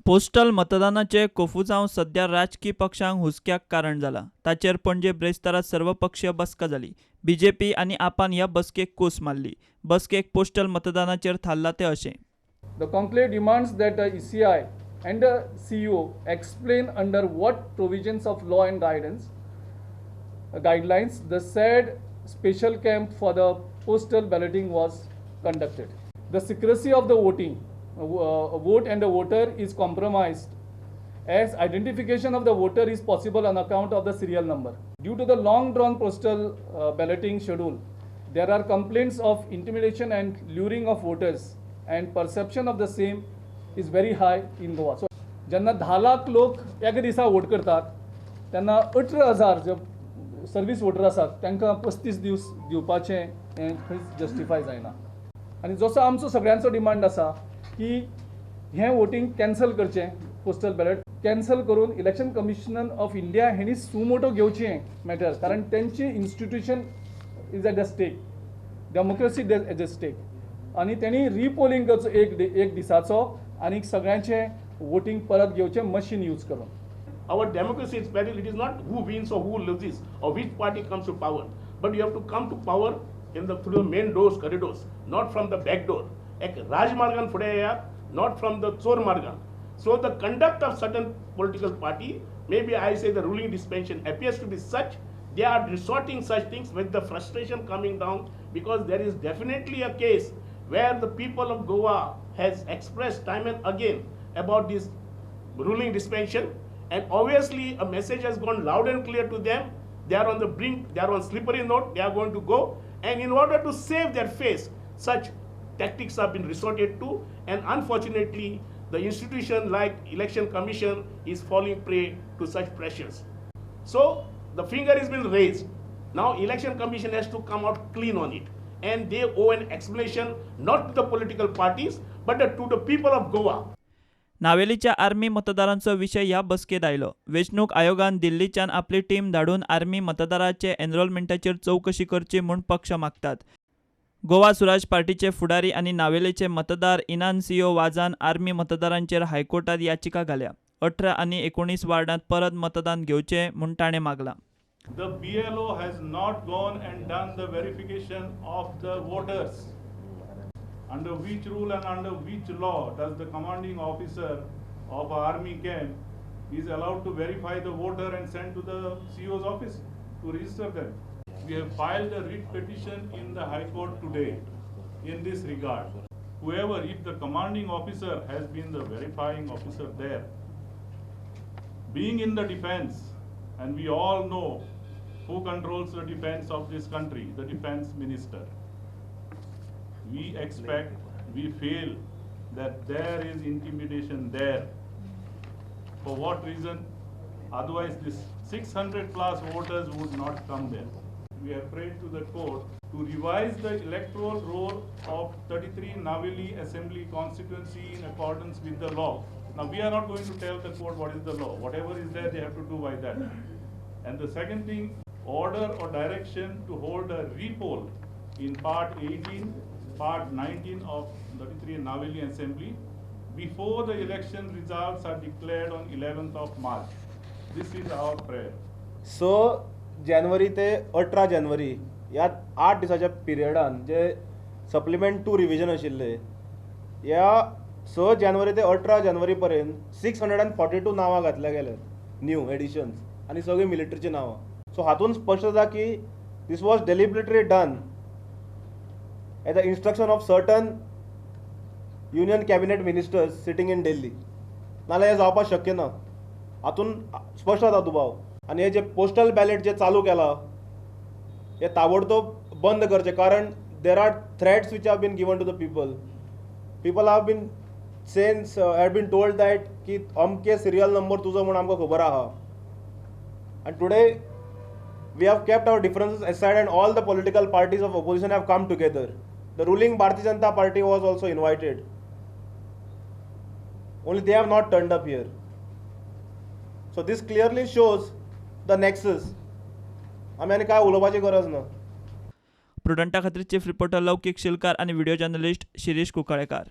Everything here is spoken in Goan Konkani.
पोस्टल मतदानाचे कोफुजांव सध्या राजकी पक्षांक हुसक्याक कारण जाला. ताचेर पणजे ब्रेस्तारा सर्वपक्षीय बसका जाली. बीजेपी आनी आपान ह्या बसकेक कोस मारली. बसकेक पोस्टल मतदानाचेर थारला तें अशें. The conclave demands that the ECI and the CEO explain under what provisions of law and guidelines the said special camp for the postal balloting was conducted. The secrecy of the vote and the voter is compromised, as identification of the voter is possible on account of the serial number. Due to the long drawn postal balloting schedule, there are complaints of intimidation and luring of voters, and perception of the same is very high in Goa. So, जेन्ना 10 लाख लोक एका दिसा वोट करतात तेन्ना 18,000 जे सर्वीस वोटर आसात तांकां 35 दीस दिवपाचें हें खंयच जस्टिफाय जायना. आनी जसो आमचो सगळ्यांचो डिमांड आसा की हें वोटींग कॅन्सल करचें, पोस्टल बॅलट कॅन्सल करून इलेक्शन कमिशन ऑफ इंडिया हेणी सुमोटो घेवचें मॅटर, कारण तेंची institution is at the stake, democracy at the stake. आनी तेणी रिपोलिंग करचो एक दिसाचो आनी सगळ्यांचें वोटींग परत घेवचें मशीन यूज करून. Our democracy is peril. It is not who wins or who loses or which party comes to power, but you have to come to power in the through the main doors, corridors, not from the back door. एक राजमार्गान फुडें येयात, not from the चोर मार्गान. So the conduct of certain political party, maybe I say the ruling dispensation, appears to be such, they are resorting such things with the frustration coming down, because there is definitely a case where the people of Goa has expressed time and again about this ruling dispensation, and obviously a message has gone loud and clear to them. They are on the brink, they are on slippery note, they are going to go, and in order to save their face, such tactics have been resorted to, and unfortunately the institution like Election Commission is falling prey to such pressures. So the finger has been raised. Now Election Commission has to come out clean on it, and they owe an explanation not to the political parties but to the people of Goa. नावेलीच्या army मतदारांचो विशय ह्या बसकेत आयलो. वेंचणूक आयोगान दिल्लीच्यान आपली टीम धाडून आर्मी मतदाराचे एनरोलमेंटाचेर चवकशी करची म्हूण पक्ष मागतात. गोवा सुराज पार्टीचे फुडारी आनी नावेलेचे मतदार इनान्सियो वाजान आर्मी मतदारांचेर हायकोर्टात याचिका घाल्या. 18 आनी 19 वार्डांत परत मतदान घेवचें म्हूण ताणें मागलां. The BLO has not gone and done the verification of the voters. Under which rule and under which law does the commanding officer of a army camp is allowed to verify the voter and send to the CEO's office to register them? We have filed a writ petition in the High Court today in this regard. Whoever, if the commanding officer has been the verifying officer there, being in the defense, and we all know who controls the defense of this country, the defense minister. We expect, we feel that there is intimidation there. For what reason? Otherwise, this 600 plus voters would not come there. We have prayed to the court to revise the electoral roll of 33 Navelim Assembly constituency in accordance with the law. Now, we are not going to tell the court what is the law. Whatever is there, they have to do by that. And the second thing, order or direction to hold a repoll in part 18, part 19 of 33 Navelim Assembly before the election results are declared on 11th of March. This is our prayer. स जानेवारी ते 18 जानेवारी ह्या 8 दिसाच्या पिरियडान जे सप्लिमेंट टू रिविजन आशिल्ले, ह्या स जानेवारी ते 18 जानेवारी पर्यंत 642 नांवां घातल्या गेल्यात, न्यू एडिशन्स, आनी सगळीं मिलिटरीचीं नांवां. सो हातून स्पश्ट जाता की this was deliberately done at the instruction of certain union cabinet ministers sitting in Delhi. नाल्यार हें जावपाक शक्य ना. हातून स्पश्ट जाता दुबाव. आनी हे जे पोस्टल बॅलेट जे चालू केला हे ताबडतोब बंद करचे, कारण there are threats which have been given to the people. People have been told that की अमके सिरियल नंबर तुजो म्हूण आमकां खबर आहा. आनी today we have kept our differences aside and all the political parties of opposition have come together. The ruling Bharatiya Janata Party was also invited. Only they have not turned up here. So this clearly shows the nexus. आमी आनी काय उलोवपाची गरज ना. प्रुडंटा खातीर चीफ रिपोर्टर लौकीक शिलकार आनी व्हिडिओ जर्नलिस्ट शिरीष कुंकळेकार.